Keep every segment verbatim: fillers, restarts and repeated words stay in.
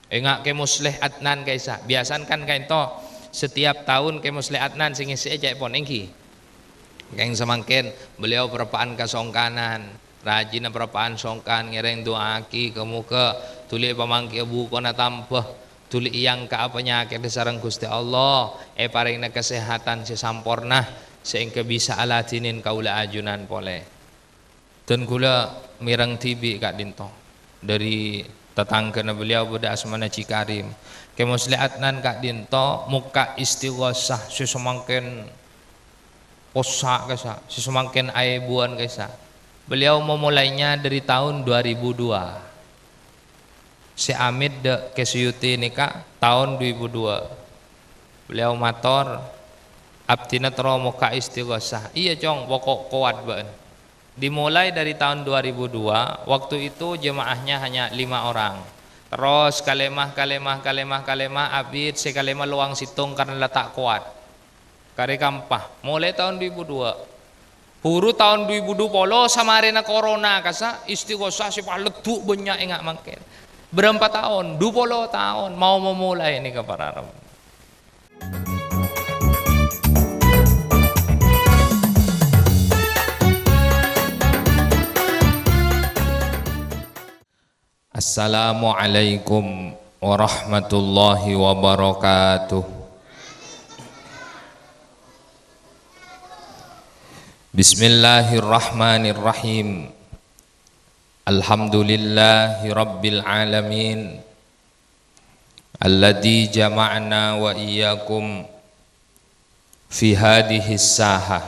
Enga' Kè Musleh Adnan ka'issa'. Biyasana kan ka'ento, setiap taon Kè Musleh Adnan sè ngèssè'è ca'èpon, èngghi. Kèng samangkèn beliau parappa'an kasongkanan, rajina parappa'an songkan, ngèrèng du'aaghi, ka-, moghâ dhuli èpamangkèya bukona tamba, dhuli èangka'a panyakèddhâ sareng Ghustè Allah, èparèngana kasèhatan sè samporna, sehingga bisa aladhinin kaulâ ajunan polè. Dan kaulâ mèreng dhibi' ka'dhinto. Dhâri tatangghâna beliau bâdâ asmana Ji Karim. Kè Musleh Adnan ka'dhinto mokka' istighosah sè samangkèn possa' ka'issa', sè samangkèn aèbuwân ka'issa'. Beliau memulainya dari tahun dua ribu dua. Sè amèt dâ' Kè Suyuti nèka taon du èbu dua. Beliau mator, "Abdhina terro mokka' istighosah." "Iyâ, Cong, poko' kowat bâ'na." Dimulai dari tahun dua ribu dua, waktu itu jemaahnya hanya lima orang. Terros kalèma, kalèma, kalèma, kalèma, abit sè kalèma lowang sèttong karna la ta' kowat. Karè kampa, molaè taon du èbu dua. Buru taon du èbu dua polo, samarèna korona ka'issa', istighosah sè paleddu' bânnya' enga' mangkèn. Bârâmpa taon? Du polo taon, mau memulai nèka para rabu. Assalamualaikum warahmatullahi wabarakatuh. Bismillahirrahmanirrahim. Alhamdulillahi rabbil alamin. Alladzi jama'ana wa iyyakum fi hadhihi saha,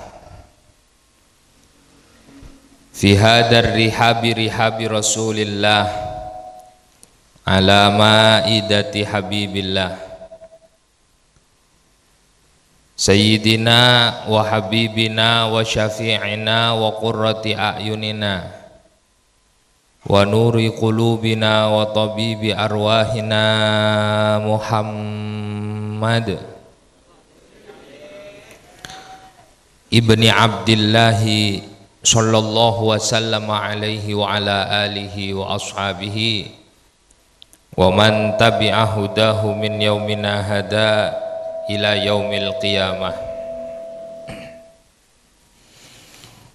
fi hadar rihabi rihabi Rasulillah, ala maidati Habibillah, Sayyidina wa Habibina wa Syafi'ina wa Qurrati A'yunina, wa nuri qulubina wa tabibi arwahina Muhammad ibni Abdillahi sallallahu wa sallama alaihi wa ala alihi wa ashabihi wa man tabi'a hudahu min yaumina hadha ila yaumil qiyamah.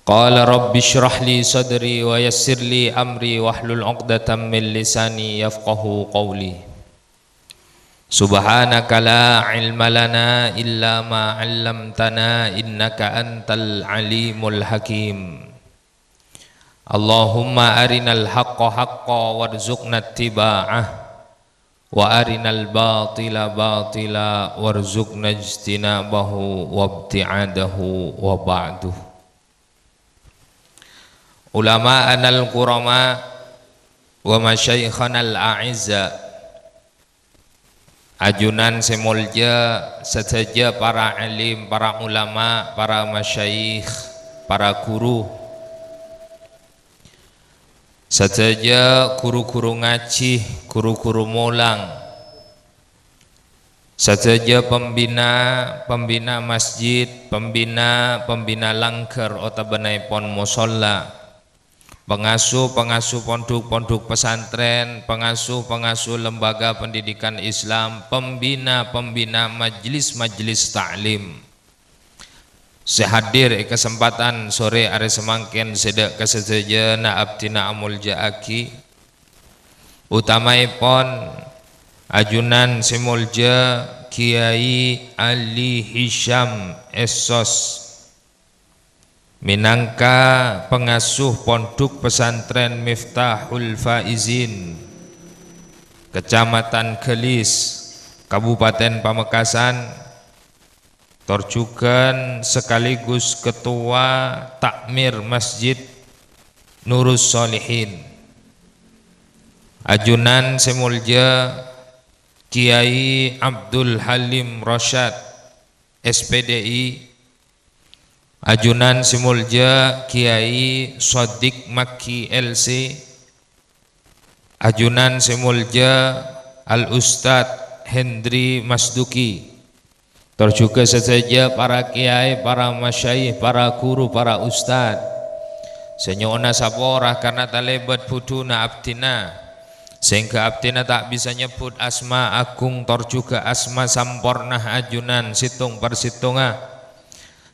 Qala rabbi shrah li sadri wa yassir li amri wahlul 'uqdatam min lisani yafqahu qawli. Subhanaka la ilma lana illa ma 'allamtana innaka antal alimul hakim. Allahumma arinal haqqa haqqa warzuqna ittiba'ah. Wa arinal batila batila warzuqna ijtinabahu wabti'adahu wa ba'du. Ulama'anal kurama wa masyayikhanal a'izza. Ajunan sè molja, sadhâjâ para alim, para ulama, para masyayikh, para guru. Sadhâjâ ru-ghuru ngajhi, ru-ghuru molang, sadhâjâ pembina, pembina masjid, pembina, pembina langghâr otabânaèpon mosolla, pengasuh-pengasuh pondhuk-pondhuk pesantren, pengasuh-pengasuh lembaga pendidikan Islam, pembina-pembina majlis-majlis ta'lim. Sè hadir è kasempadhân sorè arè samangkèn sè dâ' ka sadhâjâna abdhina amolja'aghi, utamaèpon ajunan sè molja Kiai Ali Hisham Essos, mènangka pangasuh Pondhuk Pesantren Miftahul Faizin, Kecamatan Galis, Kabupaten Pamekasan, tor jhughân sekaligus Ketua Takmir Masjid Nurus Sholihin. Ajunan sè molja Kiai Abdul Halim Rasyad, S P D I. Ajunan sè molja Kiai Sodik Makki, L C. Ajunan sè molja Al Ustadz Hendri Masduki, tor jhughân sadhâjâ para kiai, para masyayikh, para guru, para ustadz sè nyo'ona sapora karna talèbât budhuna abdhina, Sehingga abdhina ta' bisa nyebbhut asma agung tor jhughâ asma samporna ajunan sèttong per sèttonga.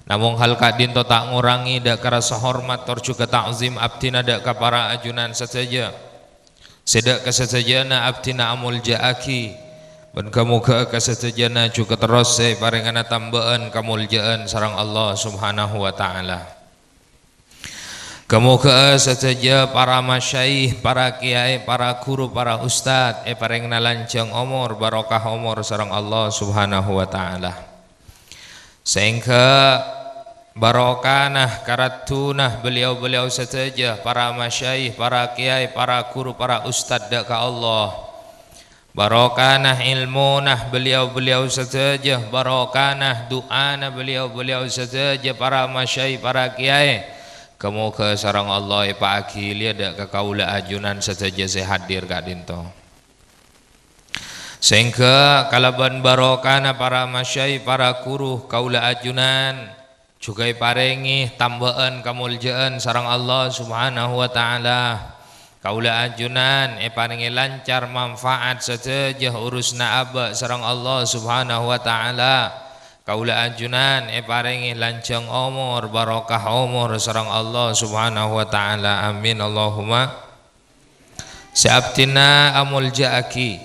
Namong hal ka'dhinto ta' ngorangè dâ' ka rasa hormat tor jhughâ ta'zim abdhina dâ' ka para ajunan sadhâjâ. Sè dâ' ka sadhâjâna abdhina amolja'aghi, bân ghâ-moghâ'â ka sadhâjâna jhughâ terros sè èparèngana tambâ'ân kamoljâ'ân sareng Allah Subhanahu wa Ta'ala. Ghâ-moghâ'â sadhâjâ para masyaikh, para kèyaè, para ghuru, para ustad èparèngana lanjhâng omor, barokah omor sareng Allah Subhanahu wa Ta'ala. Sehingga barokana, karaddhuna beliau-beliau sadhâjâ, para masyaikh, para kèyaè, para ghuru, para ustad dâ' ka Allah. Barokana èlmona beliau-beliau sadhâjâ, barokana du'ana beliau-beliau sadhâjâ, para masyaikh, para kèyaè. Ghâ-moghâ sareng Allah èpa'aghiliyâ dâ' ka kaulâ ajunan sadhâjâ sè hadir ka'dhinto. Sehingga kalabân barokana para masyaikh, para ghuru, kaulâ ajunan jhughâ èparèngè tambâ'ân kamoljâ'ân sareng Allah Subhanahu wa Ta'ala. Kaulâ ajunan èparèngè lancar manfaat sadhâjâ urusna abâ' sareng Allah Subhanahu wa Ta'ala. Kaulâ ajunan èparèngè lanjhâng omor, barokah omor sareng Allah Subhanahu wa Ta'ala. Amin, Allahumma. Sè abdhina amolja'aghi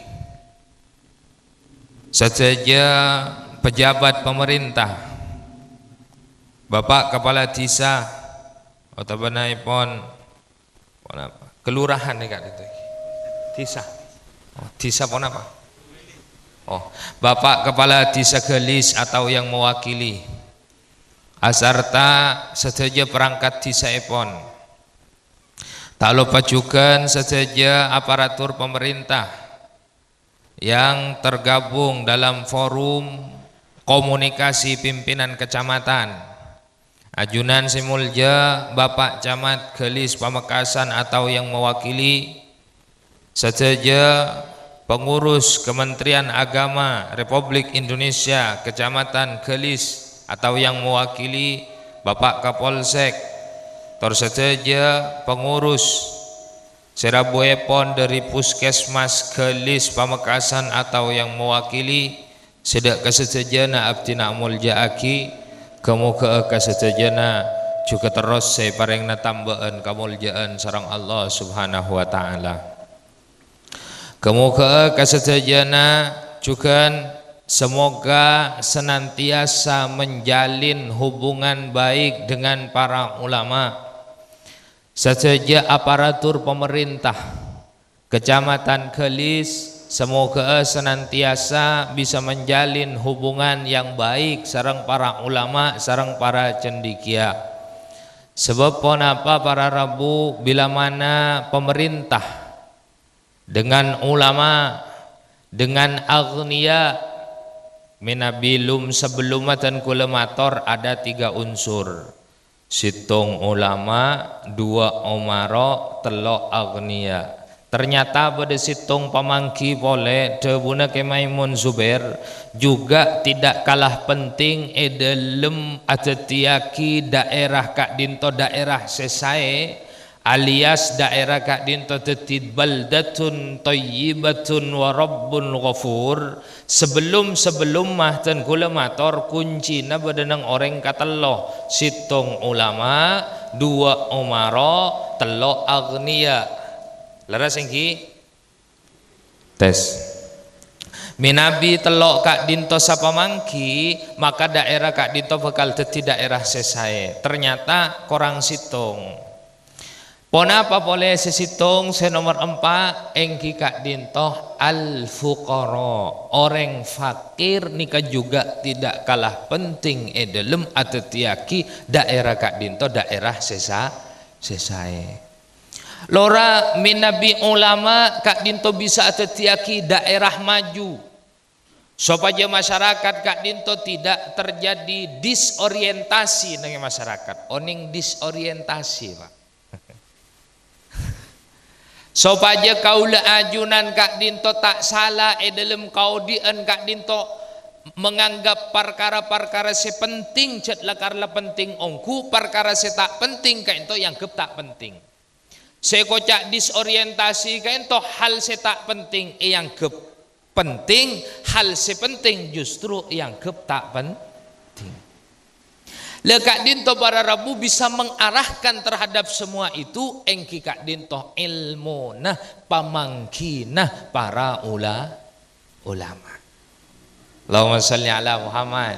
sadhâjâ pejabat pemerintah, Bapak Kepala Desa, otabânaèpon ponapa? Kelurahan nèka, Kak, itu. Desa. Oh, desa ponapa? Oh, Bapak Kepala Desa Galis atau yang mewakili, asarta sadhâjâ perangkat desaèpon. Ta' loppa jhughân sadhâjâ aparatur pemerintah yang tergabung dalam forum komunikasi pimpinan kecamatan. Ajunan sè molja Bapak Camat Galis Pamekasan atau yang mewakili, sadhâjâ pengurus Kementerian Agama Republik Indonesia Kecamatan Galis atau yang mewakili, Bapak Kapolsek, tor sadhâjâ pengurus sè rabuèpon dhâri Puskesmas Galis Pamekasan atau yang mewakili, sè dâ' ka sadhâjâna abdhina amolja'aghi, ghâ-moghâ'â ka sadhâjâna jhughâ terros sè èparèngana tambâ'ân kamoljâ'ân sareng Allah Subhanahu wa Ta'ala. Ghâ-moghâ'â ka sadhâjâna jhughân semoga senantiasa menjalin hubungan baik dengan para ulama, sadhâjâ aparatur pemerintah Kecamatan Galis, semoga senantiasa bisa menjalin hubungan yang baik sareng para ulama, sareng para cendekia. Sebab ponapa para rabu, bila mana pemerintah dengan ulama, dengan agniya, mènabi lum-, sabellumma dân kaulâ mator ada tiga unsur. Sèttong ulama, dua umaro, tello' agniya. Ternyata bâdâ sèttong pamangghi polè, dhâbuna Kè Maimun Zubair, juga tidak kalah penting è dâlem adhâddhiyâghi daerah ka'dinto daerah sè saè, alias daerah ka'dinto dhâddhi baldatun thayyibatun wa rabbun ghafur. Sabellum-sabellumma dân kaulâ mator, kuncina bâdâ neng orèng katello, sèttong ulama, dua umaro, tello' agniya. Lerres èngghi? Tes. Mènabi tello' ka'dinto sapamangghi, maka daerah ka'dinto bhâkal dhâddhi daerah sè saè. Ternyata korang sèttong. Ponapa polè sè sèttong, sè nomer empa', èngghi ka'dinto al-fuqara. Orèng fakir nèka juga tidak kalah penting è dâlem adhâddhiyâghi daerah ka'dinto daerah sè sa-, sè saè. Lora mènabi ulama ka'dinto bisa adhâddhiyâghi daerah maju. Sopajâ masyarakat ka'dinto tidak terjadi disorientasi neng masyarakat. Onèng disorientasi, Pak. Sopajâ kaulâ ajunan ka'dinto ta' sala è dâlem kaodi'ân ka'dinto menganggap parkara-parkara sè penting jhât lakar la penting ongghu, parkara sè ta' penting ka'dinto èanggep ta' penting. Sè koca' disorientasi kaènto hal sè ta' penting èangghep penting, hal sè penting justru èangghep ta' penting. Lah ka'dinto para rabu bisa mengarahkan terhadap semua itu, èngghi ka'dinto èlmona, pamanggina para ula-, ulama. Allahumma shalli ala Muhammad.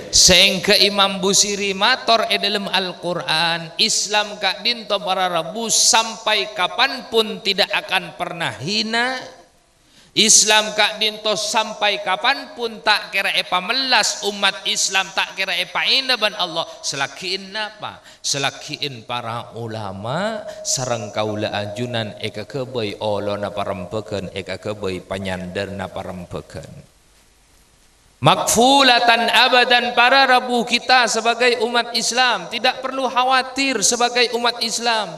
Sehingga Imam Busiri mator è dalam Al-Qur'an, Islam ka'dinto para rabu sampai kapanpun tidak akan pernah hina. Islam ka'dinto sampai kapanpun ta' kèra èpamellas, umat Islam ta' kèra èpaèna bân Allah. Salagi'in napa? Salagi'in para ulama sareng kaulâ ajunan èkaghâbây olona parembhâghân, èkaghâbây panyandârna parembhâghân. Makfulatan abadan para rabu kita sebagai umat Islam, tidak perlu khawatir sebagai umat Islam.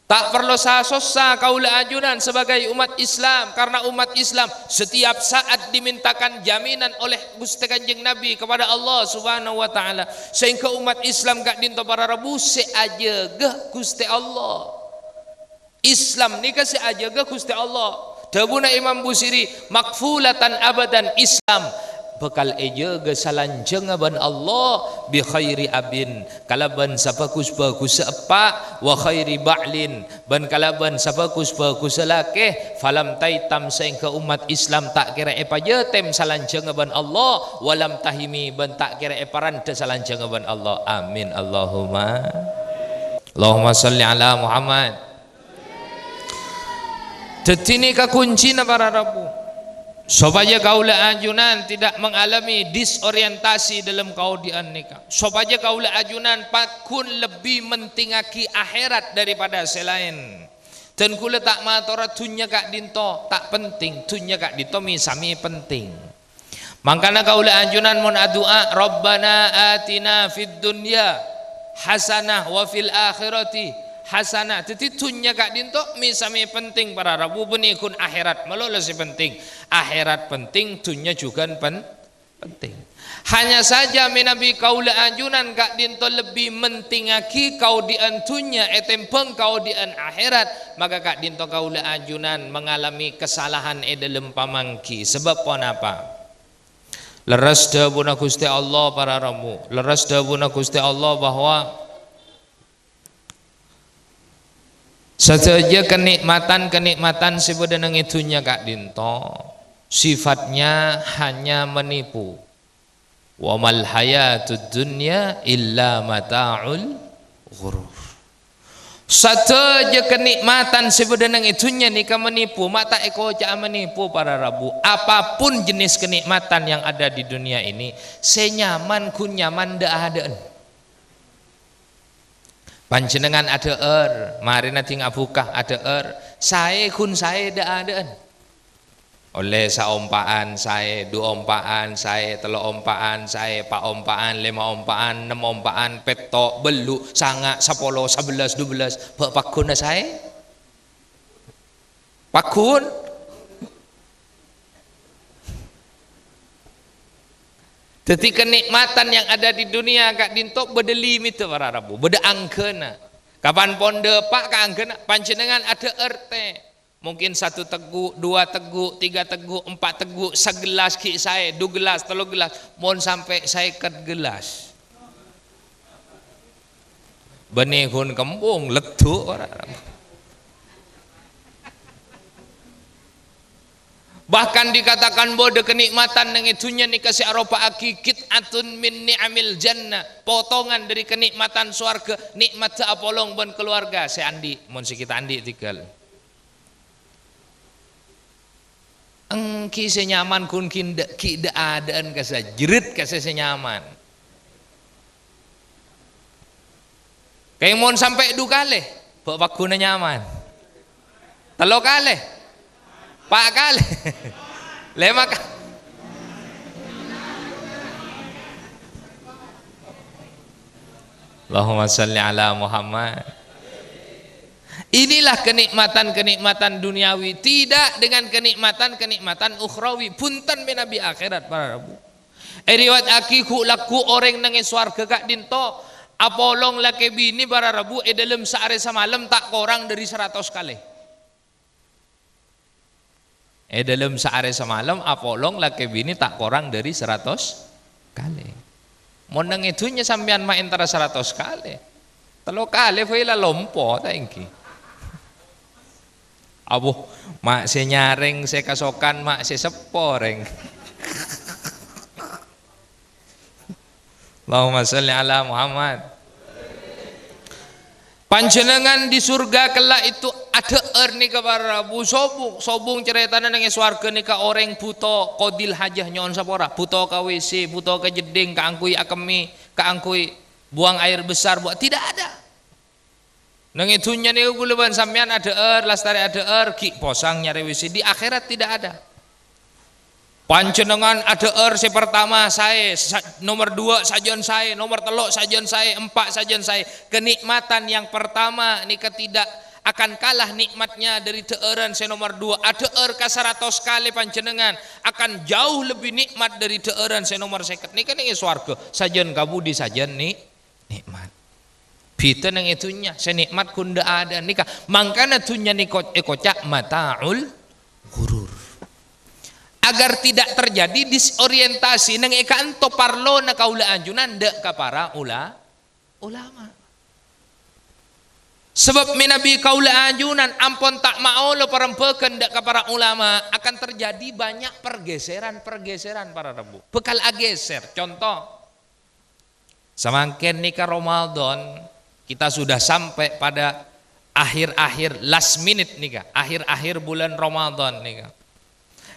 Ta' parlo sa-, sossa kaulâ ajunan sebagai umat Islam, karena umat Islam setiap saat dimintakan jaminan oleh Ghustè Kanjeng Nabi kepada Allah Subhanahu wa Ta'ala, sehingga umat Islam ka'dinto para rabu sè ajâgâ Ghustè Allah. Islam nèka sè ajâgâ Ghustè Allah. Dhâbuna Imam Busiri, "Makfulatan abadan, Islam bhâkal èjâgâ salanjhângnga bân Allah, bi khairi abin, kalabân sabhâghus-bhâghussa eppa', wa khairi ba'lin, bân kalabân sabhâghus-bhâghussa lakè, falam taitam, sehingga umat Islam ta' kèra èpajâtèm salanjhângnga bân Allah, walam tahimi, bân ta' kèra èparandhâ salanjhângnga bân Allah." Amin. Allahumma. Allahumma shalli ala Muhammad. Dhâddhi nèka kuncina para rabu, sopajâ kaulâ ajunan tidak mengalami disorientasi dalam kaodi'ân nèka, sopajâ kaulâ ajunan pagghun lebbi mentingngaghi akhèrat daripada sè laèn. Dan kaulâ ta' matora dhunnya ka'dinto ta' penting, dhunnya ka'dinto mè-, samè penting. Mangkana kaulâ ajunan mon adu'a, "Rabbana atina fid dunya hasanah wa fil akhirati hasanah." Dhâddhi dhunnya ka'dinto mè-, samè penting para rabu, bânnè ghun akhèrat malolo sè penting. Akhèrat penting, dhunnya jhughân pen-, penting. Hanya saja mènabi kaulâ ajunan ka'dinto lebbi mentingngaghi kaodi'ân dhunnya ètèmbhâng kaodi'ân akhèrat, maka ka'dinto kaulâ ajunan mengalami kesalahan è dâlem pamangghi. Sabâb ponapa? Lerres dhâbuna Ghustè Allah para rabu, lerres dhâbuna Ghustè Allah bahwa sadhâjâ kanikmatan-kanikmatan sè bâdâ neng è dhunnya ka'dinto sifatnya hanya menipu. "Wa mal hayatud dunya illa mata'ul ghurur." Sadhâjâ kanikmatan sè bâdâ neng è dhunnya nèka manipu, ma' ta' èkoca'a manipu para rabu. Apapun jenis kenikmatan yang ada di dunia ini, sè nyaman ghun nyaman dâ'-adâ'ân. Panjhennengngan adhâ'âr, marèna dhing abhuka adhâ'âr, saè ghun saè dâ'-adâ'ân. Ollè saompa'an saè, du ompa'an saè, tello ompa'an saè, pa' ompa'an, lèma ompa'an, nem ompa'an, pètto', bâllu', sanga', sapolo, sabellâs, dubellâs, bâ' pagghunna saè? Pagghun. Dhâddhi, kenikmatan yang ada di dunia ka'dinto bâdâ limit, para rabu, bâdâ angghâna. Kapan pon dâpa' ka angghâna, panjhennengngan adhâ'âr tè. Mungkin satu teguk, dua teguk, tiga teguk, empat teguk, sagellas ghi' saè, du gellas, tello gellas, mon sampè' sèket gellas. Bânnè ghun kembung, leddu' ora. Bahkan dikatakan bâdâ kenikmatan neng è dhunnya nèka sè aropa'aghi qit'atun min ni'amil jannah, potongan dâri kenikmatan sowarghâ, nikmat sè apolong bân kalowarga sè andi', mon sè kita andi' tèghâl. Èngghi sè nyaman ghun ghi' dâ'-, ghi' dâ'-adâ'ân ka sè jhârât ka sè, sè nyaman. Kèng mon sampè' du kalè, bâ' pagghunna nyaman. Tello kalè. Pa' kalè. Lèma ka-, Allahumma shalli ala Muhammad. Inilah kenikmatan-kenikmatan duniawi, tidak dengan kenikmatan-kenikmatan ukhrawi. Bhunten mènabi akhèrat, para rabu. Èriwayataghi ghu'-, lagghu' orèng neng è sowarghâ ka'dinto Apolong lakè binè para rabu è dâlem saarè samalem ta' korang dâri saratos kalè. È dâlem saarè samalem apolong lakè binè ta' korang dâri saratos kalè. Mon neng è dhunnya sampèyan ma' entara saratos kalè, tello kalè bhâi la lompo, ta' ènggi? Abu, ma' sè nyarèng sè kasokan, ma' sè seppo, rèng. Allahumma sholli ala Muhammad. Panjhennengngan di surga kella' itu adhâ'âr nèka para rabu sobung, sobung carètana neng è sowarghâ nèka orèng bhuto qadil hajah nyo'on sapora, bhuto ka W C, bhuto ka jeddhing, kaangghuy akemmè, kaangghuy buang air besar, bu-, tidak ada. Neng è dhunnya nèko ghulâ bân sampèyan adhâ'âr, lastarè adhâ'âr, ghi' posang nyarè W C. Di akhirat tidak ada. Panjhennengngan adhâ'âr sè partama saè, sa-, nomer dua sajân saè, nomer tello' sajân saè, empa' sajân saè. Kenikmatan yang pertama nèka tidak akan kalah nikmatnya dari dhâ'âran sè nomer dua. Adhâ'âr ka saratos kalè panjhennengngan akan jauh lebih nikmat dari dhâ'âran sè nomer sèket. Nèka neng è sowarghâ, sajân kabudi sajân ni-, nikmat. Bhidhâ neng è dhunnya, sè nikmat ghun dâ' adâ'ân nèka. Mangkana dhunnya nèko èkoca' mata'ul ghurur. Agar tidak terjadi disorientasi, neng è ka'anto parlona kaulâ ajunan dâ' ka para ula-, ulama. Sabâb mènabi kaulâ ajunan ampon ta' maolo parembhâghân dâ' ka para ulama, akan terjadi banyak pergeseran-pergeseran para rabu. Bhâkal aghèsèr. Conto, Samangkèn nèka Ramadan, kita sudah sampai pada akhir-akhir last minute nèka, akhir-akhir bulan Ramadan nèka.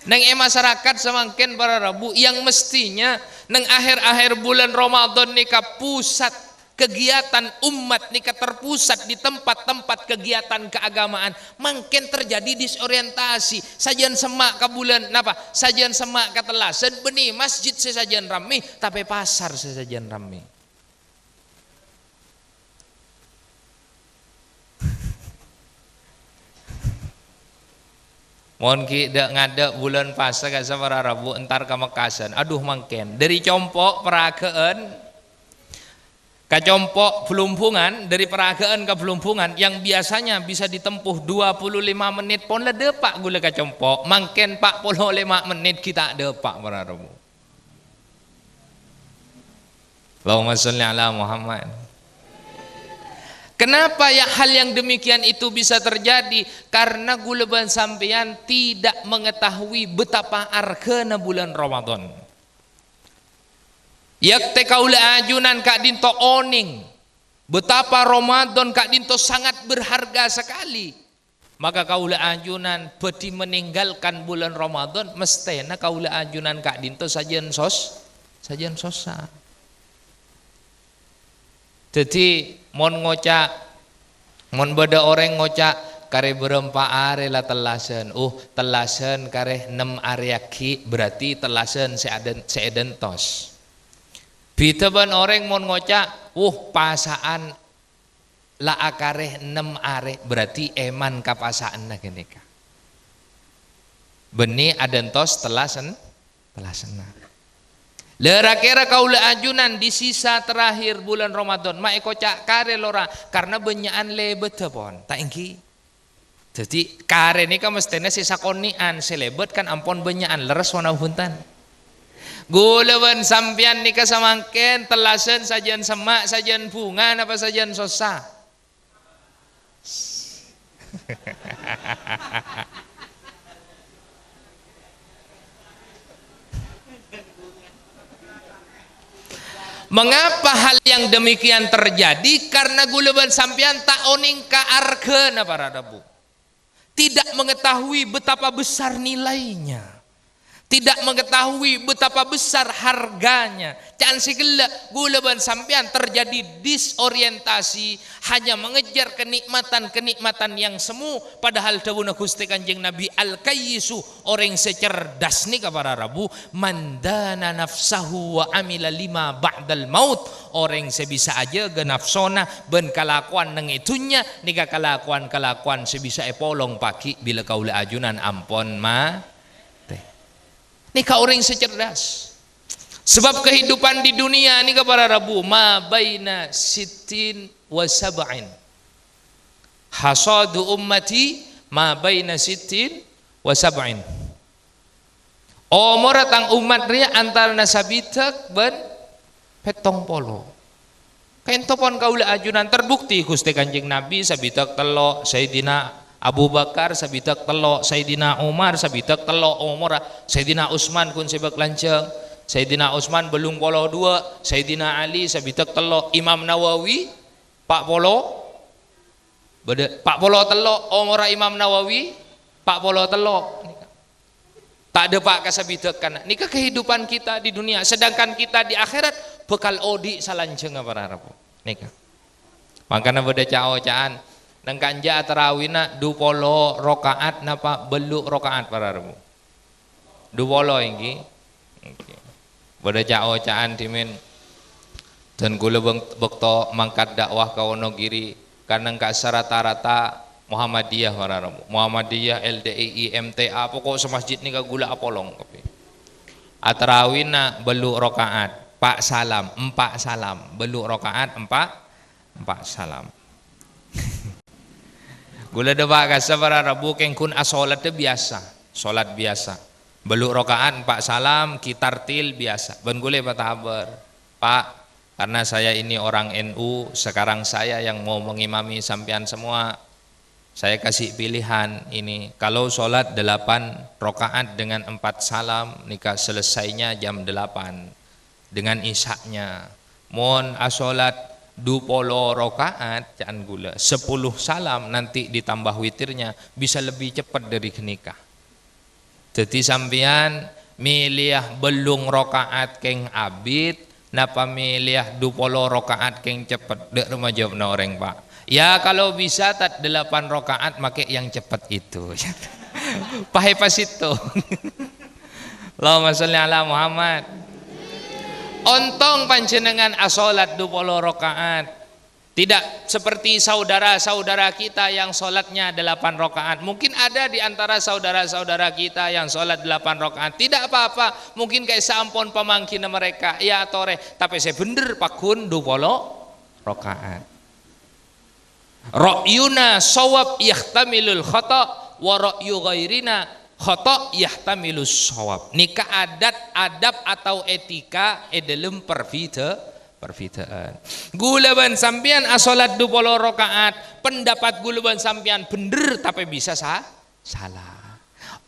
Neng è masarakat samangkèn para rabu yang mestinya neng akhir-akhir bulan Ramadan nèka pusat kegiatan umat nèka terpusat di tempat-tempat kegiatan keagamaan. Mangkèn terjadi disorientasi. Sajân semma' ka bulân, napa? Sajân semma' ka tellasan, bânnè masjid sè sajân rammè, tapè pasar sè sajân rammè. Mon ghi' dâ'-ngadâ' bulân pasa ka sapara rabu entar ka Mekkasan. Adhu, mangkèn. Dâri compo' Paraghâ'ân ka compo' Blumbungan, dâri Paraghâ'ân ka Blumbungan yang biasanya bisa ditempuh dua puluh lima menit pon la dâpa' ghulâ ka compo', mangkèn empat puluh lima menit ghi' ta' dâpa' para rabu. Allahumma sholli ala Muhammad. Kenapa ya hal yang demikian itu bisa terjadi? Karena ghulâ bân sampèyan tidak mengetahui betapa arghâna bulân Ramadan. Yâktè kaulâ ajunan ka'dinto onèng betapa Ramadan ka'dinto sangat berharga sekali. Maka kaulâ ajunan bhâdhi meninggalkan bulân Ramadan, mesthèna kaulâ ajunan ka'dinto sajân sos-, sajân sossa. Dhâddhi, mon ngoca', mon bâdâ orèng ngoca', "Karè bârâmpa arè la tellasan?" Uh, tellasan karè ennem arè aghi', berarti tellasan sè aden-, sè èdentos. Bhidhâ bân orèng mon ngoca', "Uh, pasa'an la akarè ennem arè," berarti èman ka pasa'anna ghânèka. Bânnè adentos tellasan-, tellasanna. Lè, ra-kèra kaulâ ajunan di sisa terakhir bulân Ramadan, ma' èkoca' karè lora, karna bânnya'an lèbâddhâ pon, ta' ènggi? Dhâddhi, karè nèka mesthèna sè sakonè'an, sè lèbât kan ampon bânnya'an, lerres ponapa bhunten? Ghulâ bân sampèyan nèka samangkèn tellasan sajân semma', sajân bhunga, napa sajân sossa? Mengapa hal yang demikian terjadi? Karena ghulâ bân sampèyan ta' onèng ka arghâna para rabu. Tidak mengetahui betapa besar nilainya. Tidak mengetahui betapa besar harganya. Ca'na sè ghellâ', ghulâ bân sampèyan terjadi disorientasi, hanya mengejar kenikmatan-kenikmatan yang semu, padahal dhâbuna Ghustè Kanjeng Nabi, "Al-kayyisu, orèng sè cerdas nèka para rabu, man dana nafsahu wa amila lima ba'dal maut," orèng sè bisa ajâgâ nafsona bân kalakowan neng è dhunnya, nèka kalakowan-kalakowan sè bisa èpolong paghi' bilâ kaulâ ajunan ampon ma-, tè. Nèka orèng sè cerdas. Sebab kehidupan di dunia nèka para rabu, ma baina sittin wa sab'in. Hasadu ummati ma baina sittin wa sab'in. Omorra tang ommat rèya antarana sabidhâk bân pèttong polo. Ka'ènto pon kaulâ ajunan terbukti Ghustè Kanjeng Nabi sabidhâk tello', Sayyidina Abu Bakar sabidhâk tello', Sayyidina Umar sabidhâk tello' omorra, Sayyidina Utsman ghun sè bâk lanjhâng, Sayyidina Utsman bâllung polo duwâ', Sayyidina Ali sabidhâk tello', Imam Nawawi pa' polo, bâdâ pa' polo tello' omorra Imam Nawawi, pa' polo tello'. Ta' dâpa' ka sabidhâkkanna. Nèka kehidupan kita di dunia, sedangkan kita di akhirat bhâkal odi' salanjhângnga para rabu. Nèka. Mangkana bâdâ ca'-oca'an, neng kanja' atarawina du polo rakaat napa bâllu' rakaat para rabu? Du polo èngghi. Èngghi. Bâdâ ca'-oca'an dhimèn. Dan kaulâ bâng-, bâkto mangkat dakwah ka Wonogiri, kan neng ka'issa' rata-rata Muhammadiyah para rabu. Muhammadiyah, L D I I, M T A, pokok sè masjid nèka kaulâ apolong kabbhi. Atarawina bâllu' rakaat, pa' salam, empa' salam, bâllu' rakaat, empa', empa' salam. Kaulâ dâpa' ka'issa' para rabu kèng ghun asholat biyasa, sholat biyasa. Bâllu' rakaat, empa' salam, ghi tartil biyasa. Bân kaulâ èpatabâr, "Pak, karena saya ini orang N U, sekarang saya yang mau mengimami sampèyan semua. Saya kasih pilihan ini, kalau sholat delapan rakaat dengan empat salam, nèka selesainya jam delapan." Dengan isya'nya. Mon asholat du polo rakaat, ca'an kaulâ, sepuluh salam nanti ditambah witirnya, bisa lebih cepat dari ghânèka. Dhâddhi sampèyan mèlèya bâllung rakaat kèng abit, napa mèlèya du polo rakaat kèng ceppet? Dâ' remma jâwâbbhâ orèng, Pak. Ya, kalau bisa ta' delapan rakaat, makè yang cepat itu. Pahè pasitto. Allahumma sholli ala Muhammad. Ontong panjhennengngan asholat du polo rakaat. Tidak seperti saudara-saudara kita yang sholatnya delapan rakaat. Mungkin ada di antara saudara-saudara kita yang sholat delapan rakaat. Tidak apa-apa. Mungkin ka'issa' ampon pamangghina mereka. Ya, torè. Tapè sè bhendher pagghun du polo rakaat. Ra'yuna shawab yahtamilul khata', wa ra'yu ghairina khata' yahtamilus shawab. Nèka adat, adab atau etika è dâlem perbida-, perbida'an. Kaulâ bân sampèyan asholat du polo rakaat, pendapat kaulâ bân sampèyan bhendher, tapè bisa sa-, sala.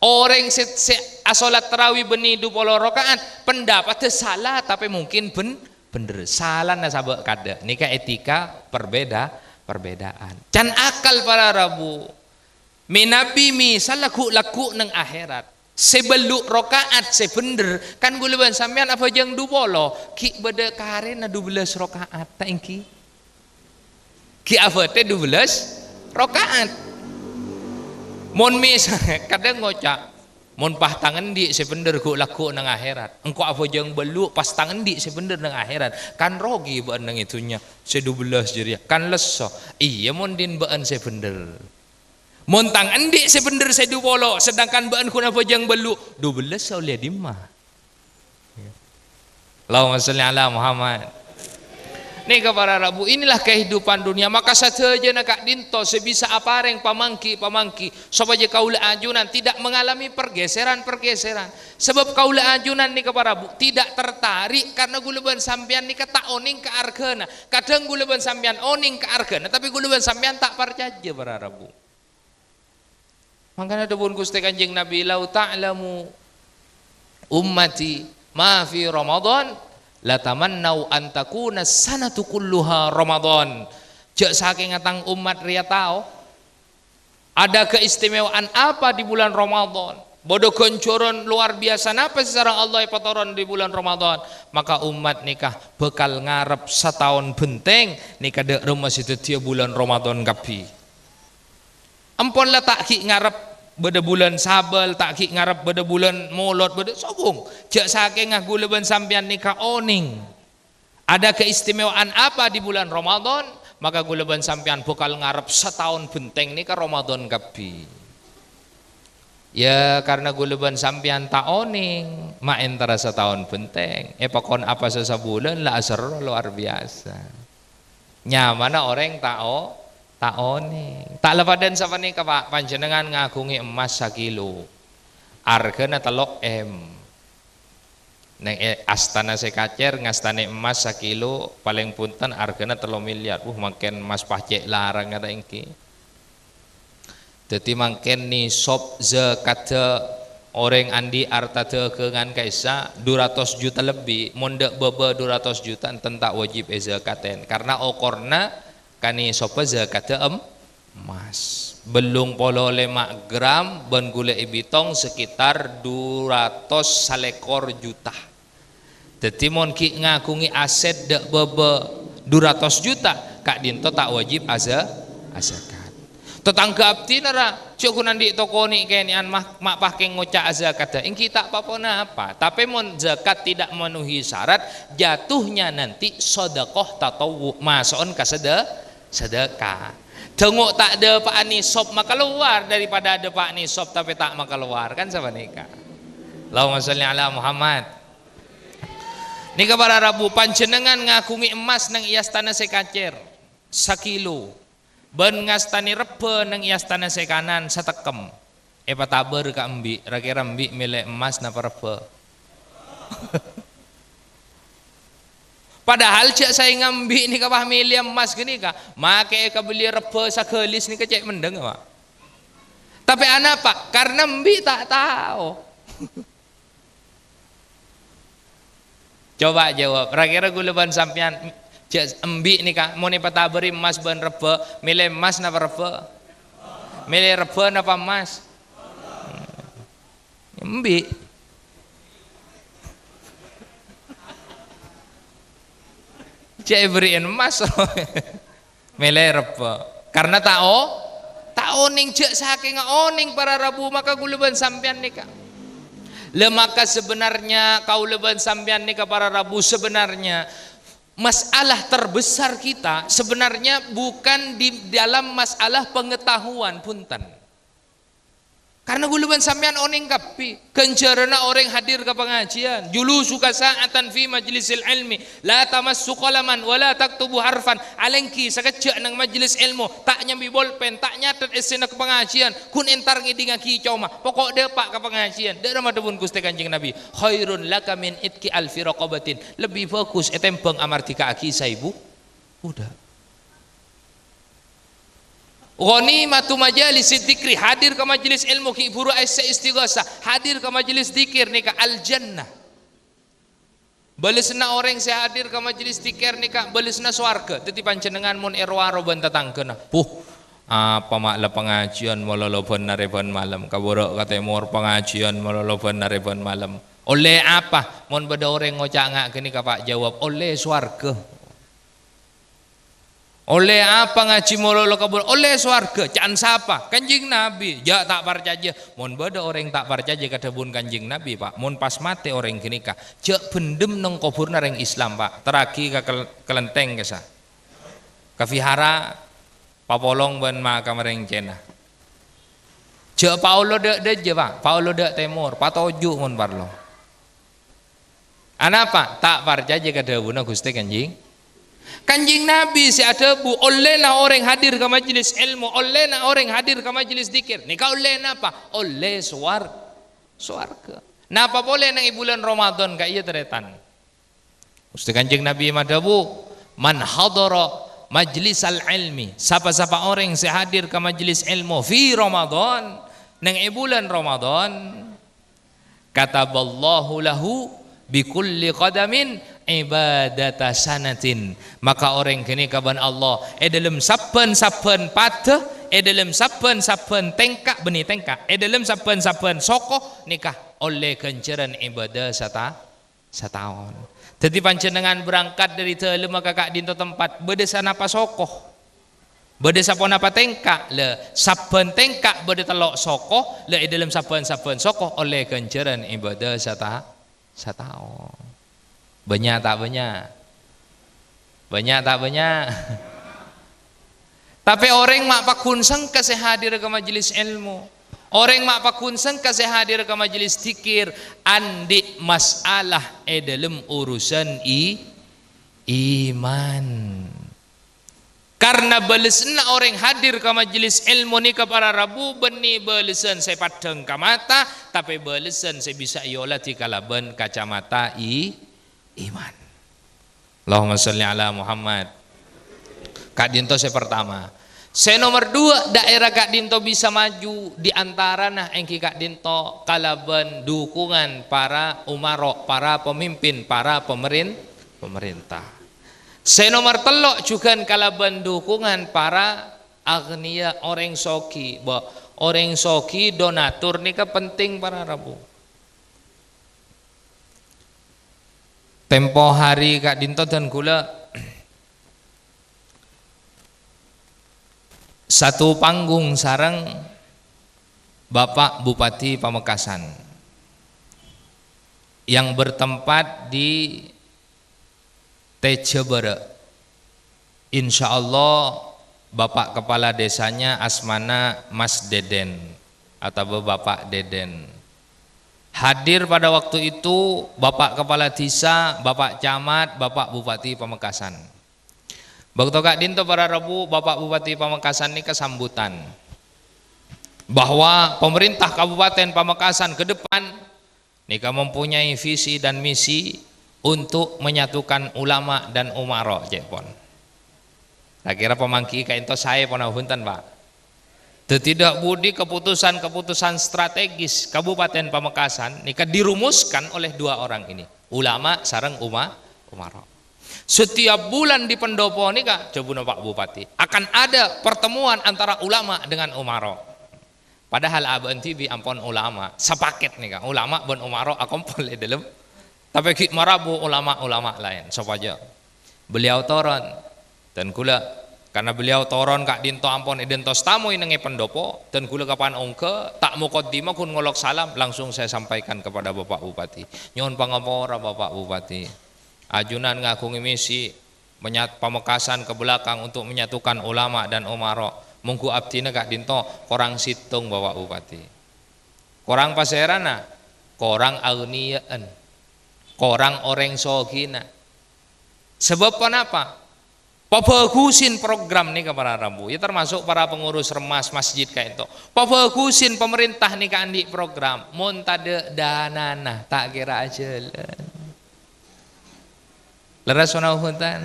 Orèng sè, sè asholat tarawih bânnè du polo rakaat, pendapaddhâ sala, tapè mungkin bhen-, bhendher. Salana sabâ' kadâ'. Nèka etika perbeda-, perbedaan. Can akal para rabu. Mènabi mèsalla ghu'-lagghu' neng aherat. Sè bâllu' rakaat sè bhendher, kan kaulâ bân sampèyan abhâjâng du polo, ghi' bâdâ karèna dubellâs rakaat, ta' èngghi? Ghi' abâtè dubellâs rakaat. Mon mis-, kadhâng ngoca', "Mon pas tang endi' sè bhendher ghu'-lagghu' neng aherat? Engko' abhâjâng bâllu', pas tang endi' sè bhendher neng aherat? Kan rogi bâ'ân neng è dhunnya, sè dubellâs jârèya, kan lesso." Iyâ, mon din bâ'ân sè bhendher. Mon tang endi' sè bhendher sè du polo, sedangkan bâ'ân ghun abhâjâng bâllu', dubellâs sè ollè dimma? Allahumma sholli ala Muhammad. Nèka para rabu, inilah kehidupan dunia. Maka sadhâjâna ka'dinto sè bisa aparèng pamangghi-pamangghi sopajâ kaulâ ajunan tidak mengalami pergeseran-pergeseran. Sabâb kaulâ ajunan nèka para rabu tidak tertarik karena kaulâ bân sampèyan nèka ta' onèng ka arghâna. Kadhâng kaulâ bân sampèyan onèng ka arghâna, tapè kaulâ bân sampèyan ta' parcajâ para rabu. Mangkana dhâbuna Ghustè Kanjeng Nabi, "Lau ta'lamu ummati ma fi Ramadan, latamannau an takuna sanatu kulluha Ramadan." Jhâ' sakènga tang ommat rèya tao, ada keistimewaan apa di bulan Ramadan? Bâdâ ghânjhârân lowar biyasa napa sè sareng Allah èpatoron di bulan Ramadan? Maka ommat nèka bhâkal ngarep sataon bhenteng nèka dâ' remma sè dhâddhiyâ bulan Ramadan kabbhi. Ampon la ta' ghi' ngarep bâdâ bulân Sabâl, ta' ghi' ngarep bâdâ bulân Molot, bâdâ sobung. Jhâ' sakènga kaulâ bân sampèyan nèka onèng ada keistimewaan apa di bulan Ramadan, maka kaulâ bân sampèyan bhâkal ngarep sataon bhenteng nèka Ramadan kabbhi. Ya, karena kaulâ bân sampèyan ta' onèng, Ma' èntara sataon bhenteng, èpakon apasa sabulân la aserro lowar biyasa. Nyamana orèng ta' o-, ta' onèng. Ta' la padâna sapanèka, Pa', panjhennengngan ngaghungè emmas sakilo. Arghâna tello M. Neng è-, astana sè kacèr ngastanè emmas sakilo, palèng bhunten arghâna tello milyar. Wuh, mangkèn emmas pacè' larangnga ta' èngghi. Dhâddhi mangkèn nisab zakaddhâ orèng andi' arta dhâghângan ka'issa' du ratos juta lebbi, mon dâ' bâbâ du ratos juta enten ta' wajib èzakatèn, karna okorna ka nisabbhâ zakaddhâ em-, emmas. Bâllung polo lèma' gram bân ghulâ èbitong sekitar du ratos salèkor juta. Dhâddhi, mon ghi' ngaghungè asèt dâ' bâbâ du ratos juta, ka'dinto ta' wajib aza-, azakat. Tatangghâ abdhina ra, jhâ' ghun andi' toko nè'-kènè'an ma-, ma' pakè ngoca' azakaddhâ, èngghi ta' pa-ponapa. Tapè mon zakat tidak memenuhi syarat, jatuhnya nanti sedekah tatawwu', maso'on ka sedde-, sedekah. Dângo' ta' dâpa'a nisab makalowar daripada dâpa'a nisab tapè ta' makalowar, kan sapanèka. Allahumma sholli ala Muhammad. Nèka para rabu, panjhennengngan ngaghungè emmas neng è astana sè kacèr, sakilo, bân ngastanè rebbhâ neng è astana sè kanan, satekkem. Èpatabâr ka embi', ra-kèra embi' mèlè emmas napa rebbhâ? Padahal jhâ' saènga embi' nèka, wah, mèlè emmas ghânèka, makè èkabelli rebbhâ sagâlis nèka cè' mendhâng, Pa'. Tapè anapa? Karna embi' ta' tao. Coba jawab, ra-kèra ghulâ bân sampèyan, jhâ' embi' nèka, mon èpatabâri emmas bân rebbhâ, mèlè emmas napa rebbhâ? Mèlè rebbhâ napa emmas? Embi'. Jhâ' èberri'in emmas. Mèlè rebbhâ. Karna ta' o-, ta' onèng, jhâ' sakènga onèng para rabu, maka ghulâ bân sampèyan nèka. Lah, maka sebenarnya kaulâ bân sampèyan nèka para rabu, sebenarnya masalah terbesar kita sebenarnya bukan di dalam masalah pengetahuan, bhunten. Karna ghulâ bân sampèyan onèng kabbhi, ghânjhârânna orèng hadir ka pangajiyân. Julusuka sa'atan fi majlisil ilmi, la tamassu qalaman wa la taktubu harfan. Alèngghi sakejjhâ' neng majelis èlmo, ta' nyambi bolpen, ta' nyatet èssèna ka pangajiyân, ghun entar ngèdingngaghi coma. Poko' dâpa' ka pangajiyân. Dâ' remma dhâbuna Ghustè Kanjeng Nabi, "Khairun laka min itqi alfi raqabatin." Lebbi bhâghus ètèmbhâng amardhika'aghi saèbu budak. Ghanimatu majalisid dzikri, hadir ka majelis èlmo ghi' bhuru aèssè istighosah, hadir ka majelis dzikir nèka al-jannah. Bâlessanna orèng sè hadir ka majelis dzikir nèka bâlessanna sowarghâ. Dhâddhi panjhennengngan mon èro-aro bân tatangghâna, "Buh, apa ma' la pangajiyân malolo bân arè bân malem, ka bârâ' ka tèmor pangajiyân malolo bân arè bân malem." Ollè apa? Mon bâdâ orèng ngoca' nga' ghânèka, Pa', jawab, "Ollè sowarghâ." Ollè apa ngajhi malolo ka bhuru? Ollè sowarghâ. Ca'na sapa? Kanjeng Nabi. Jhâ' ta' parcajâ. Mon bâdâ orèng ta' parcajâ ka dhâbuna Kanjeng Nabi, Pa', mon pas matè orèng ghânèka, jhâ' bhendhem neng kobhurna rèng Islam, Pa'. Terraghi ka kel-, kelenteng ka'issa'. Ka vihara, papolong bân makam rèng Cèna. Jhâ' paolo dâ'-, dâjâ, Pa'. Paolo dâ' tèmor. Patoju' mon parlo. Anapa? Ta' parcajâ ka dhâbuna Ghustè Kanjeng. Kanjeng Nabi sè adhâbu, "Ollèna orèng hadir ka majelis èlmo, ollèna orèng hadir ka majelis dzikir." Nèka ollè napa? Ollè sowar-, sowarghâ. Napa polè neng è bulân Ramadan ka'iyâ, tarètan? Ghustè Kanjeng Nabi madhâbu, "Man hadhara majlisal ilmi," sapa-sapa orèng sè hadir ka majelis èlmo fi Ramadan, neng è bulân Ramadan, "Kataballahu lahu bi kulli qadamin ibadata sanatin." Maka orèng ghânèka bân Allah, è dhâlem sabbhân-sabbhân paddhâ, è dhâlem sabbhân-sabbhân tèngka', bânnè tèngka', è dhâlem sabbhân-sabbhân soko nèka ollè ghânjhârân ibâdâ sata-, sataon. Dhâddhi panjhennengngan berangkat dâri dhâlemma ka ka'dinto tempat, bâdâ sanapa soko? Bâdâ saponapa tèngka'? Lè, sabbhân tèngka' bâdâ tello' soko, lè, è dhâlem sabbhân-sabbhân soko ollè ghânjhârân ibâdâ sata-, sataon. Bânnya' ta' bânnya'? Bânnya' ta' bânnya'? Tapè orèng ma' pagghun sengka sè hadir ka majelis èlmo. Orèng ma' paggun sengka sè hadir ka majelis dzikir, andi' masalah è dhâlem urusan i-, iman. Karna bâlessanna orèng hadir ka majelis èlmo nèka para rabu bânnè bâlessan sè paddhâng ka mata, tapè bâlessan sè bisa èoladhi kalabân kacamata i-, iman. Allahumma shalli ala Muhammad. Ka'dinto sè partama. Sè nomer duwâ', daerah ka'dinto bisa maju di antarana èngghi ka'dinto kalabân dukungan para umaro, para pemimpin, para pemerin-, pemerintah. Sè nomer tello' jhughân kalabân dukungan para aghniya, orèng soghi. Bâ, orèng soghi donatur nèka penting para rabu. Tempo hari ka'dinto dân kaulâ satu panggung sareng Bapak Bupati Pamekasan yang bertempat di Tejabara. Insya Allah, Bapak Kepala Desanya asmana Mas Deden atau Bapak Deden. Hadir pada waktu itu Bapak Kepala Desa, Bapak Camat, Bapak Bupati Pamekasan. Bâkto ka'dinto para rabu, Bapak Bupati Pamekasan nèka sambutan bahwa pemerintah Kabupaten Pamekasan ke depan nèka mempunyai visi dan misi untuk menyatukan ulama dan umaro, cè'pon. Kira-kira pamanggi ka'dinto saè ponapa bhunten, Pak? Dhâddhi, dâ' budi keputusan-keputusan strategis Kabupaten Pamekasan nèka dirumuskan oleh dua orang ini, ulama sareng uma-, umaro. Setiap bulan di pendopo nèka, dhâbuna Pak Bupati, akan ada pertemuan antara ulama dengan umaro. Padahal abâ'na dhibi' ampon ulama, sapaket nèka, ulama bân umaro akompol è dhâlem. Tapè ghi' marabu ulama-ulama laèn, sopajâ beliau toron. Dân kaulâ, karna beliau toron ka'dinto ampon èdântos tamoy neng è pendopo, dân kaulâ kapan ongghâ, ta' mokoddimah ghun ngolok salam, langsung saya sampaikan kepada Bapak Bupati. Nyo'on pangapora, Bapak Bupati. Ajunan ngaghungè misi, menyat-, Pamekasan ke belakang untuk menyatukan ulama dan umaro. Mongghu abdhina ka'dinto korang sèttong, Bapak Bupati. Korang pasèrana? Korang aghniyaèn. Korang orèng soghina. Sabâb ponapa? Pabhâghusin program nèka para rabu, ya, termasuk para pengurus remas masjid ka'dinto. Pabhâghusin, pemerintah nèka andi' program. Mon tadâ' danana, ta' kèra ajhâlân. Lerres ponapa bhunten?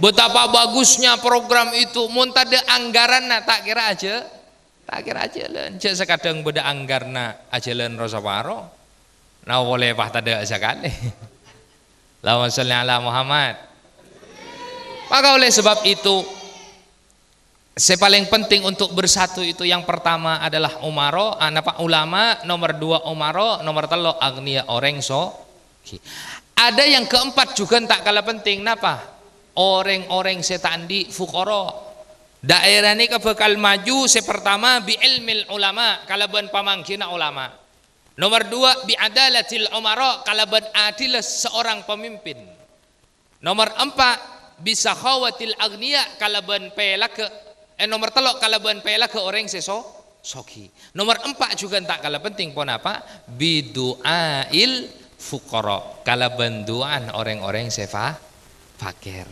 Betapa bagusnya program itu, mon tadâ' anggaranna, ta' kèra ajhâ-, ta' kèra ajhâlân. Jhâ' sakadhâng bâdâ anggaranna ajhâlân ro-saparo. Nah, polè pas tadâ' sakalè. Allahumma shalli ala Muhammad. Maka oleh sebab itu, sè palèng penting untuk bersatu itu yang pertama adalah umaro, ah, napa, ulama, nomor dua umaro, nomor tello' aghniya, orèng so-, Ada yang keempat jhughân ta' kala penting, napa? Orèng-orèng sè ta' andi', fuqara. Daerah nèka bhâkal maju sè partama bi ilmil ulama, kalabân pamanggina ulama. Nomor dua, bi adalatil umara, kalabân adilla seorang pemimpin. Nomor empa', bi sakhawatil aghniya, kalabân pèlagghâ, eh, nomor tello', kalabân pèlagghâ orèng sè so-, soghi. Nomor empa' jhughân ta' kala penting, ponapa? Bi du'ail fuqara, kalabân du'ana orèng-orèng sè fa-, fakèr.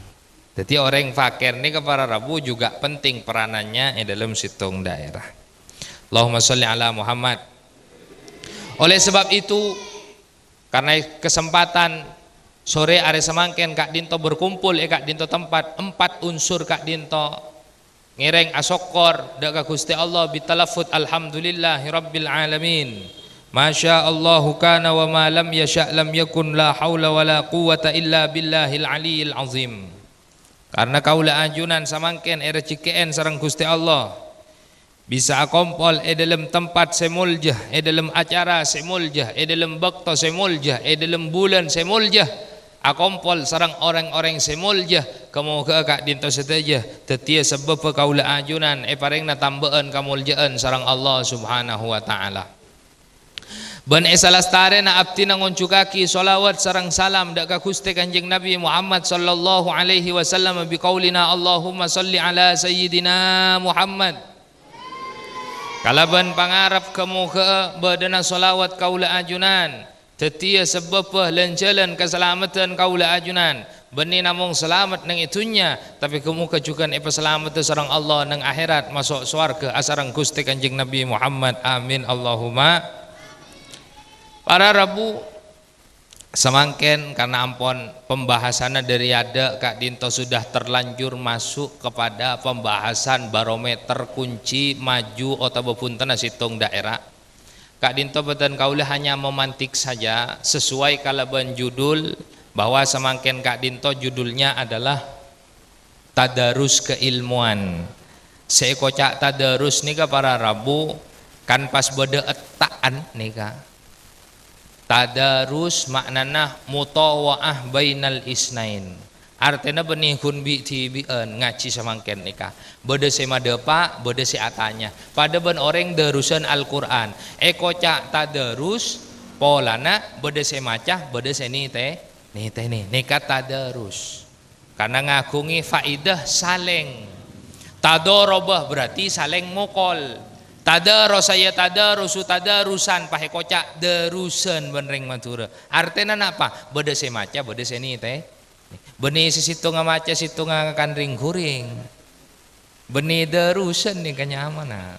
Dhâddhi, orèng fakèr nèka para rabu juga penting peranannya è dhâlem sèttong daerah. Allahumma shalli ala Muhammad. Oleh sebab itu, karena kesempatan sore arè samangkèn ka'dinto berkumpul è ka'dinto tempat, empat unsur ka'dinto ngèrèng asokkor dâ' ka Ghustè Allah bitalaffuz, "Alhamdulillahirabbil alamin. Masya Allahu kana wa ma lam yasya' lam yakun, la haula wa la quwwata illa billahil aliyyil azim." Karna kaulâ ajunan samangkèn èrejhekkè'è sareng Ghustè Allah. Bisa akompol è dhâlem tempat sè molja, è dhâlem acara sè molja, è dhâlem bâkto sè molja, è dhâlem bulân sè molja, akompol sareng orèng-orèng sè molja, kamoghâ ka'dinto sadhâjâ dhâddhiyâ sabâbbhâ kaulâ ajunan èparèngana tambâ'ân kamoljâ'ân sareng Allah Subhanahu wa Ta'ala. Bân è salastarèna abdhina ngonjhughâghi sholawat sareng salam dâ' ka Ghustè Kanjeng Nabi Muhammad sallallahu alaihi wasallam bi qaulina, "Allahumma shalli ala Sayyidina Muhammad." Kalabân pangarep ghâ-moghâ'â bâdâna shalawat kaulâ ajunan dhâddhiyâ sabâbbhâ lan-jhâlân kasalameddhân kaulâ ajunan, bânnè namong salamet neng è dhunnya, tapè ghâ-moghâ jhughân èpasalameddhâ sareng Allah neng akhèrat, maso' sowarghâ asareng Ghustè Kanjeng Nabbhi Muhammad. Amin, Allahumma. Para rabu, samangkèn, karna ampon pembahasanna dâri adâ' ka'dinto sudah terlanjur masuk kepada pembahasan barometer kunci maju otabâ bhuntenna sèttong daerah. Ka'dinto bhâdhân kaulâ hanya memantik saja sesuai kalabân judul, bahwa samangkèn ka'dinto judulnya adalah Tadarus keilmuan. Sè èkoca' tadarus nèka para rabu, kan pas bâdâ etta'an nèka. Tadarus ma'nana mutawa'ah bainal isnain. Artèna bânnè ghun bi'-dhibi'ân ngajhi samangkèn nèka. Bâdâ sè madâpa', bâdâ sè atanya. Padâ bân orèng darusan Al-Qur'an. Èkoca' tadarus, polana bâdâ sè maca, bâdâ sè nètè-, nètènè. Nèka tadarus. Karna ngaghungè faidah salèng. Tadoroba berarti salèng mokol. Tadarasa yatadarusu tadarusan, pas èkoca' darusan bân rèng Madhurâ. Artèna napa? Bâdâ sè maca, bâdâ sè nètè-, bânnè sè sèttonga maca, sèttonga ngakan rèng-ghurèng. Bânnè darusan nèka nyamana.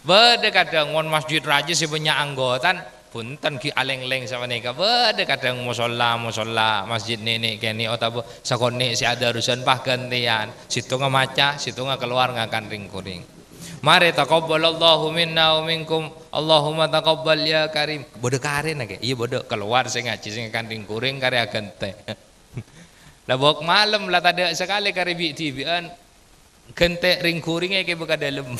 Bâdâ kadhâng mon masjid rajâ sè bânnya' anggotana, bhunten ghi' alèng-lèng sapanèka. Bâdâ kadhâng mosolla-mosolla masjid nènè' kènè' otabâ sakonè' sè adarusan pas ghântèyan. Sèttonga maca, sèttonga kalowar ngakan rèng-ghurèng. Marè, "Taqabbalallahu minna wa minkum. Allahumma taqabbal ya karim." Bâdâ karèna, kè? Iyâ, bâdâ. Kalowar sè ngajhi, sè ngakan rèng-ghurèng karè aghântè. La bâk malem la tadâ' sakalè karè bi'-dhibi'ân. Ghântè rèng-ghurèng èkèbâ ka dâlem.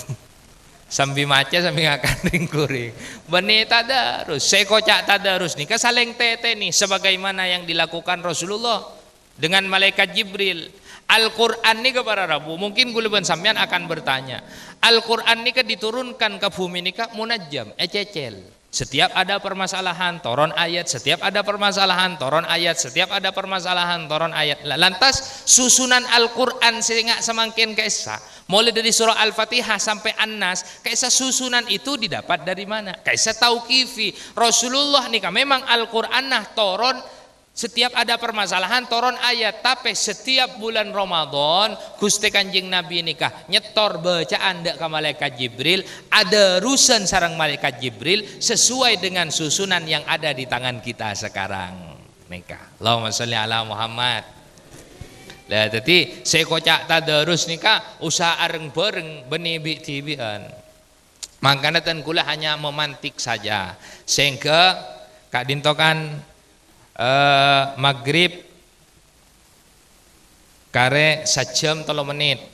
Sambi maca, sambi ngakan rèng-ghurèng. Bânnè tadarus. Sè èkoca' tadarus nèka salèng tètènè sebagaimana yang dilakukan Rasulullah dengan malaikat Jibril. Al-Qur'an nèka para rabu, mungkin kaulâ bân sampèyan akan bertanya, Al-Qur'an nèka diturunkan ka bhumè nèka munajjam, ècècèl. Setiap ada permasalahan, toron ayat, setiap ada permasalahan, toron ayat, setiap ada permasalahan, toron ayat. La-, lantas, susunan Al-Qur'an sè nga' samangkèn ka'issa, molaè dâri surah Al-Fatihah sampè' An-Nas, ka'issa susunan itu didapat dari mana? Ka'issa tauqifi. Rasulullah nèka memang Al-Qur'anna toron Setiap ada permasalahan, toron ayat. Tapè setiap bulân Ramadan, Ghustè Kanjeng Nabi nèka nyèttor bâca'an dâ' ka Malaikat Jibril, adarusan sareng Malaikat Jibril sesuai dengan susunan yang ada di tangan kita sekarang. Nèka. Allahumma sholli ala Muhammad. La, dhâddhi, sè èkoca' tadarus nèka usaha areng-bhâreng bânnè bi'-dhibi'ân. Mangkana, dân kaulâ hanya memantik saja. Sehingga ka'dinto kan, eh, maghrib karè sajjhâm tello mennit.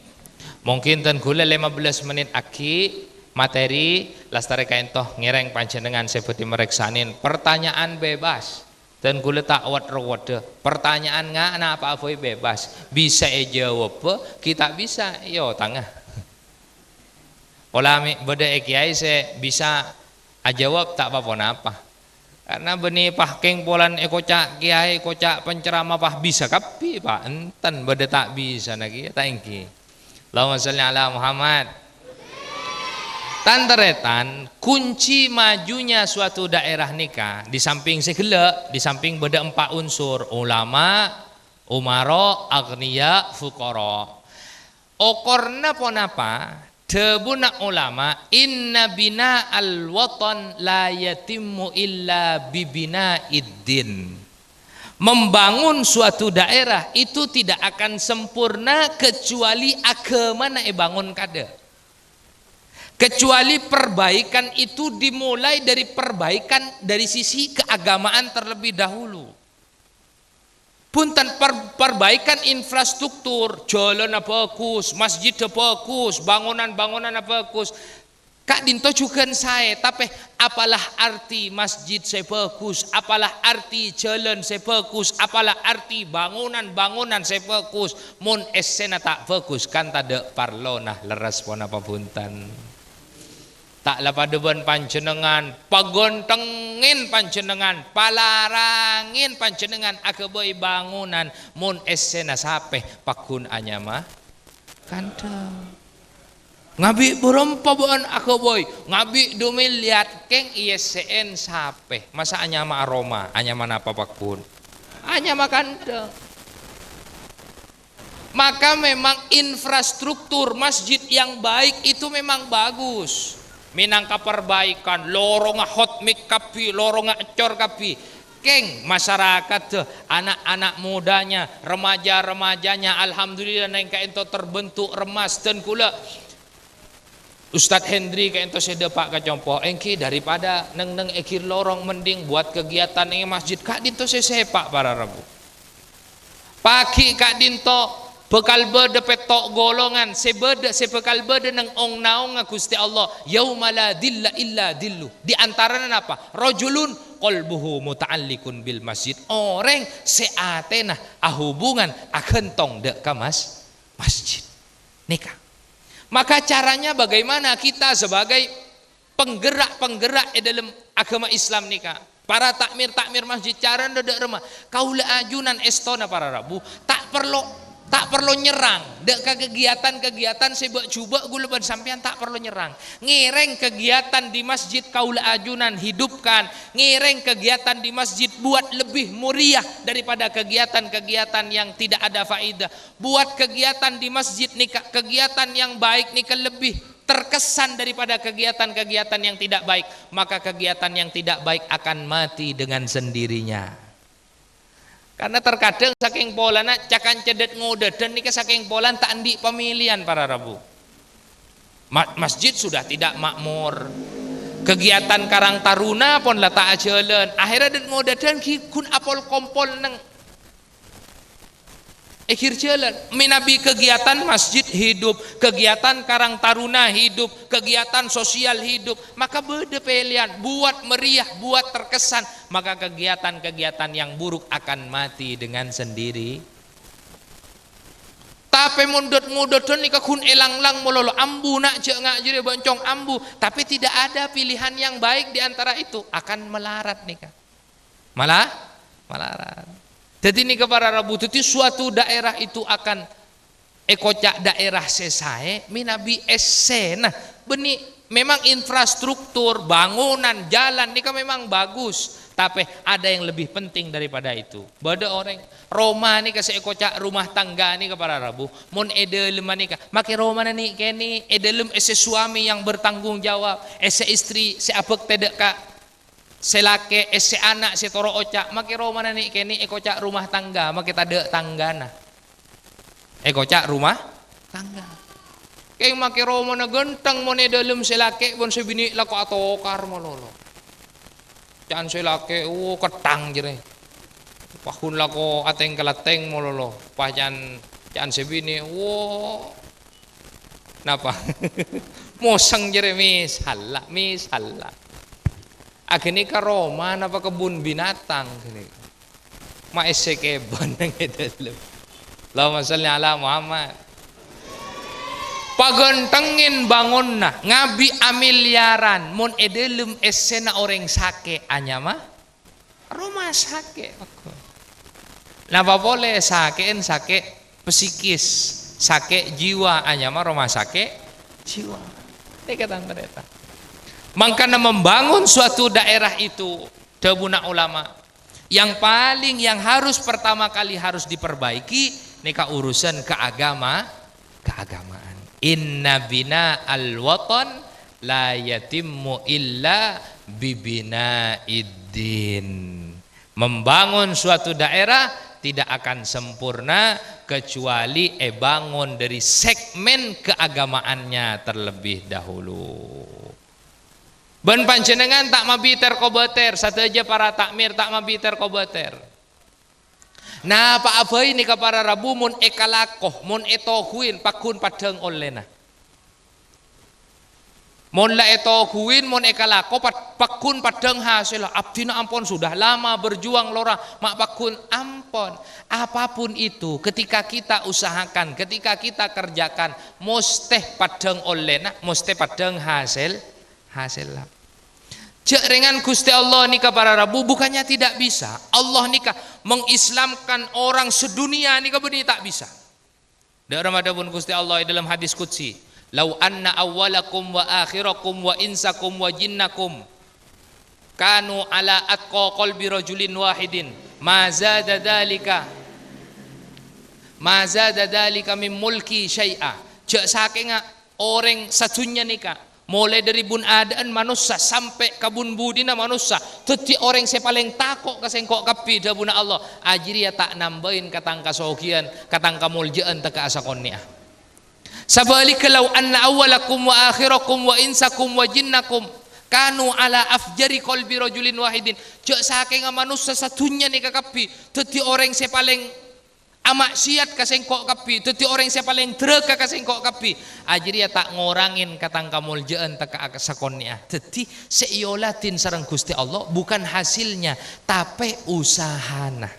Mungkin dân kaulâ lèma bellâs mennit aghi' materi, lastarè kaènto ngèrèng panjhennengngan sè bhâdhi marèksanè. Pertanyaan bebas. Dân kaulâ ta' wad-rowwaddhâ. Pertanyaan nga' napa bhâi bebas. Bisa èjâwâbbhâ, ghi' ta' bisa, iyâ, tanga. Pola mè' bâdâ è kèyaè sè bisa ajâwâb ta' pa-ponapa. Karna bânnè pah kèng polana èkoca' kèyaè, èkoca' penceramah pah bisa kabbhi, Pa'. Enten bâdâ ta' bisana kèya, ta' èngghi? Allahumma sholli ala Muhammad. Tan-tarètan, kunci majunya suatu daerah nèka, di samping sè ghellâ', di samping bâdâ empa' unsur, ulama, umara, aghniya, fuqara. Okorna ponapa? Dhâbuna ulama, "Inna bina'al watan la yatimmu illa bi bina'id din." Membangun suatu daerah itu tidak akan sempurna kecuali aghâmana èbângon kaadâ'. Kecuali perbaikan itu dimulai dari perbaikan dari sisi keagamaan terlebih dahulu. Bhunten, per-, perbaikan infrastruktur, jhâlânna bhâghus, masjidda bhâghus, bângonan-bângonanna bhâghus. Ka'dinto jhughân saè, tapè apalah arti masjid sè bhâghus, apalah arti jhâlân sè bhâghus, apalah arti bângonan-bângonan sè bhâghus, mon essèna ta' bhâghus, kan tadâ' parlona lerres ponapa bhunten. Ta' la padâ bân panjhennengngan, paghântengngè panjhennengngan, palarangè panjhennengngan aghâbây bângonan, mon essèna sapè pagghun anyama kandhâng. Ngabi' bârâmpa bâ'ân aghâbây? Ngabi' du milyar, kèng èyessè'è sapè? Masa anyama aroma, anyama napa pagghun? Anyama kandhâng. Maka memang infrastruktur masjid yang baik itu memang bagus. Mènangka perbaikan, lorongnga hot mix kabbhi, lorongnga ècor kabbhi. Kèng, masyarakat, anak-anak mudanya, remaja-remajanya, alhamdulillah, nèng ka'ènto terbentuk remas. Dan kaulâ, Ustadz Hendri ka'ènto sè dâpa' ka compo', èngghi daripada neng-neng è ghi' lorong, mending buat kegiatan è masjid. Ka'dinto sè sèpa' para rabu. Paghi' ka'dinto bhâkal bâdâ pètto' golongan sè bâdâ, sè bhâkal bâdâ neng ong-naongnga Ghustè Allah, "Yauma la dhilla illa dhillu." Di antarana napa? "Rajulun qalbuhu muta'alliqun bil masjid." Orèng sè atèna ahubungan, aghântong dâ' ka mas-, masjid. Nèka. Maka caranya bagaimana kita sebagai penggerak-penggerak è dâlem aghâma Islam nèka? Para takmir-takmir masjid, carana dâ' remma. Kaulâ ajunan èstona para rabu, ta' parlo, ta' parlo nyerrang. Dâ' ka kegiatan-kegiatan sè bâ'-jhubâ' ghulâ bân sampèyan ta' parlo nyerrang. Ngèrèng kegiatan di masjid kaulâ ajunan hidupkan. Ngèrèng kegiatan di masjid buat lebih meriah daripada kegiatan-kegiatan yang tidak ada faedah. Buat kegiatan di masjid nèka, kegiatan yang baik nèka lebih terkesan daripada kegiatan-kegiatan yang tidak baik, maka kegiatan yang tidak baik akan mati dengan sendirinya. Karena terkadang sakèng polana cakan cedhât ngodâdhân nèka sakèng polana ta' andi' pamèlèyan para rabu. Ma-, masjid sudah tidak makmur. Kegiatan Karang Taruna pon la ta' ajhâlân. Akhirnya dât ngodâdhân ghi-, ghun apol-kompol neng è ghi' jhâlân. Mènabi kegiatan masjid hidup, kegiatan Karang Taruna hidup, kegiatan sosial hidup, maka bâdâ pèlèyan buat meriah, buat terkesan, maka kegiatan-kegiatan yang buruk akan mati dengan sendiri. Tapè mon dât-ngodâdhân nèka ghun èlang-lang malolo, ambu na' jhâ' nga' jârèya bâ' cong ambu, tapi tidak ada pilihan yang baik di antara itu, akan malarat nèka. Malah, malarat. Dhâddhi nèka para rabu, dhâddhi suatu daerah itu akan èkoca' daerah sè saè mènabi essèna. Bânnè memang infrastruktur, bangunan, jalan nèka memang bagus, tapè ada yang lebih penting daripada itu. Bâdâ orèng, roma nèka sè èkoca' rumah tangga nèka para rabu, mon è dâlemma nèka, makè romana nè'-kènè', è dâlem essè suami yang bertanggung jawab, essè istri sè abhâktè dâ' ka sè lakè', essè ana' sè toro' oca', makè romana nè'-kènè' èkoca' rumah tangga, makè tadâ' tanggana. Èkoca' rumah tangga. Kèng makè romana ghântheng mon è dâlem sè lakè' bân sè binè' lako atokar malolo. Ca'an sè lakè', oh, ketthang jârèya. Pagghun lako atèng-kalèttèng malolo. Pas ca'an, ca'an sè binè', oh, napa? Mosèng jârèya, misalla, misalla. Aghânèka roma napa kebbhun binatang ghânèka? Ma' essè kèbân neng è dâlem. Allahumma shalli ala Muhammad. Paghânthengngèn bângonna, ngabi' amilyaran, mon è dâlem essèna orèng sakè' anyama roma sakè'. Napa polè sakè'en sakè' psikis, sakè' jiwa, anyama roma sakè' jiwa. Nèka tan-tarètan. Mangkana membangun suatu daerah itu, dhâbuna ulama, yang paling, yang harus pertama kali harus diperbaiki, nèka urusan keagama-, keagamaan. Inna bina'al watan la yatimmu illa bibina'iddin. Membangun suatu daerah tidak akan sempurna kecuali èbângon dâri segmen keagamaannya terlebih dahulu. Bân panjhennengngan ta' mabi ter-kobâter, sadhâjâ para takmir ta' mabi ter-kobâter. Napa'a bhâi nèka para rabu mon èkalako, mon ètoghuwin, pagghun paddhâng ollèna. Mon la ètoghuwin, mon èkalako, pad-, pagghun paddhâng hasèlla. Abdhina ampon sudah lama berjuang lora, ma' pagghun ampon. Apapun itu, ketika kita usahakan, ketika kita kerjakan, mostè paddhâng ollèna, mostè paddhâng hasèl-, hasèlla. Jhâ' rèngan Ghustè Allah nèka para rabu, bukannya tidak bisa. Allah nèka mengislamkan orang sedunia nèka bânnè ta' bisa. Dâ' remma dhâbuna Ghustè Allah è dâlem hadis qudsi, "Lau anna awwalakum wa akhirakum wa insakum wa jinnakum kanu ala atqa qalbi rajulin wahidin, ma zada dzalika, ma zada dzalika min mulki syai'a." Ja' sakenga orèng sadhunnya nèka, molaè dhâri bun adâ'ân manossa sampè' ka bun budina manossa, dhâddhi orèng sè palèng tako' ka sèngko' kabbhi, dhâbuna Allah, "Ajârèya ta' nambâi ka tang kasoghiyân, ka tang kamoljâ'ân tekka'a sakonè'a." Sabhâligghâ, "Lau anna awwalakum wa akhirakum wa insakum wa jinnakum kanu ala afjari qalbi rajulin wahidin." Ja' sakenga manossa sadhunnya nèka kabbhi dhâddhi orèng sè palèng ama'siyat ka sèngko' kabbhi, dhâddhi orèng sè palèng dhârâka ka sèngko' kabbhi, ajârèya ta' ngorangè ka tang kamoljâ'ân tekka'a sakonè'a. Dhâddhi sè èoladhin sareng Ghustè Allah bukan hasilnya, tapè usahana.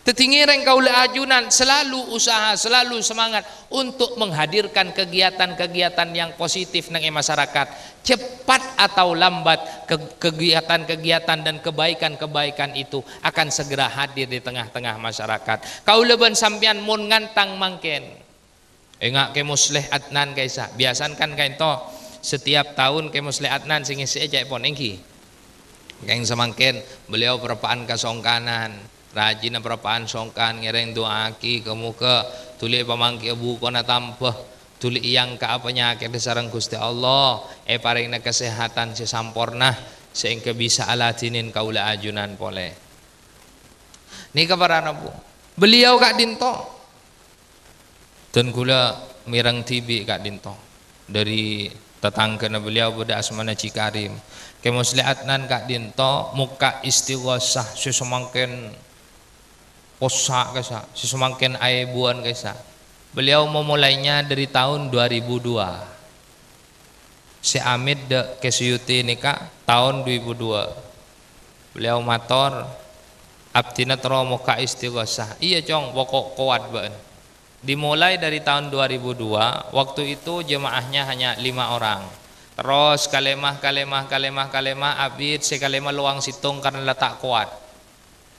Dhâddhi ngèrèng kaulâ ajunan selalu usaha, selalu semangat untuk menghadirkan kegiatan-kegiatan yang positif neng è masyarakat. Cepat atau lambat, ke-, kegiatan-kegiatan dan kebaikan-kebaikan itu akan segera hadir di tengah-tengah masyarakat. Kaulâ bân sampèyan mon ngantang mangkèn. Enga' Kè Musleh Adnan ka'issa'. Biyasana kan ka'dinto, setiap taon Kè Musleh Adnan sè ngèssè'è cè' pon, èngghi. Kèng samangkèn, beliau parappa'an kasongkanan, rajina parappa'an songkan, ngèrèng du'aaghi, ka-, moghâ dhuli pamangghiyâ bukona tambhâ, dhuli èangka'a panyakèdhâ sareng Ghustè Allah, èparèngana kasèhadhân sè samporna, sehingga bisa aladhinin kaulâ ajunan polè. Nèka para rabu. Beliau ka'dinto. Dan kaulâ mèreng dhibi' ka'dinto. Dhâri tatangghâna beliau bâdâ asmana Ji Karim. Kè Musleh Adnan ka'dinto mokka' istighosah sè samangkèn possa' ka'issa', sè samangkèn aèbuwân ka'issa'. Beliau memulainya dari tahun dua ribu dua. Sè amèt dâ' Kè Suyuti nèka taon dua ribu dua. Beliau mator, "Abdhina terro mokka' istighosah." "Iyâ, Cong, poko' kowat bâ'na." Dimulai dari tahun dua ribu dua, waktu itu jemaahnya hanya lima orang. Terros kalèma, kalèma, kalèma, kalèma, abit sè kalèma lowang sèttong karna la ta' kowat.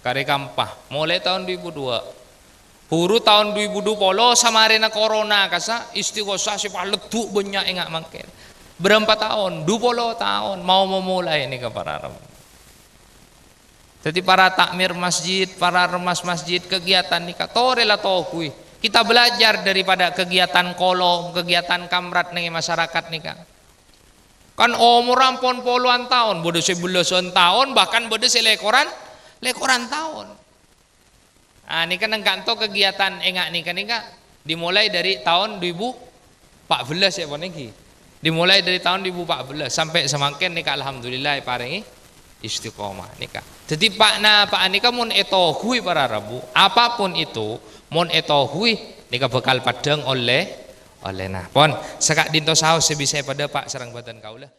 Karè kampa, molaè taon dua ribu dua. Buru taon dua ribu dua puluh, samarèna korona ka'issa', istighosah sè paleddu bânnya' enga' mangkèn. Bârâmpa taon? Dua puluh taon, mau memulai nèka para rabu. Dhâddhi para takmir masjid, para remas masjid, kegiatan nèka torè la toguwi. Kita belajar daripada kegiatan kolom, kegiatan kamrat neng è masyarakat nèka. Kan omorra ampon polowan taon, bâdâ sè bellâsân taon, bahkan bâdâ sè lèkoran, lèkoran taon. Ah, nèka neng ka'dinto kegiatan enga' nèka, nèka dimulai dari taon dua ribu empat belas yâ, pon èngghi. Dimulai dari taon dua ribu empat belas sampè' samangkèn nèka alhamdulillah èparèngè istiqomah nèka. Dhâddhi pa-, napa'a nèka mon ètoguwi para rabu, apapun itu, mon ètoguwi nèka bhâkal paddhâng ollè, ollèna. Pon, saka'dinto saos sè bisa èpadâpa' sareng bhâdhân kaulâ.